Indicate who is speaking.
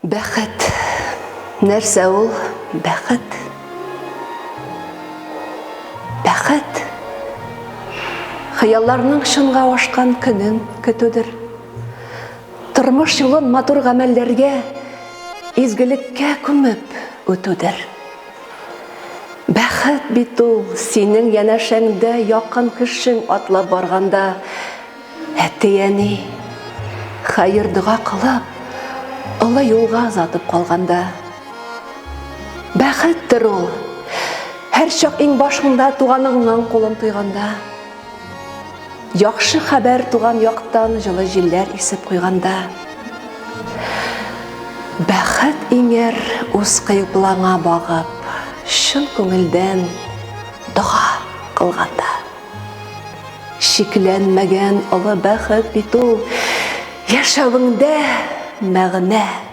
Speaker 1: Бәхет. Нәрсә ул бәхет? Бәхет. Хыялларның чынга ашкан көнен көтүдер. Тормыш юлын матур гамәлләргә, изгелеккә күмеп үтүдер. Бәхет бит ул синең янәшәңдә якын кешең атлап барганда, Әти-әни, хәер-дога кылып, олы юлга озатып калганда. Бәхеттер ул, һәрчак иңбашыңда туганыңның кулын тойганда. Яхшы хәбәр туган яктан җылы җилләр исеп куйганда. Бәхет иңәр үз кыйблаңа багып, чын күңелдән дога кылганда. Чикләнмәгән олы бәхет бит ул, яшәвеңдә мәгънә.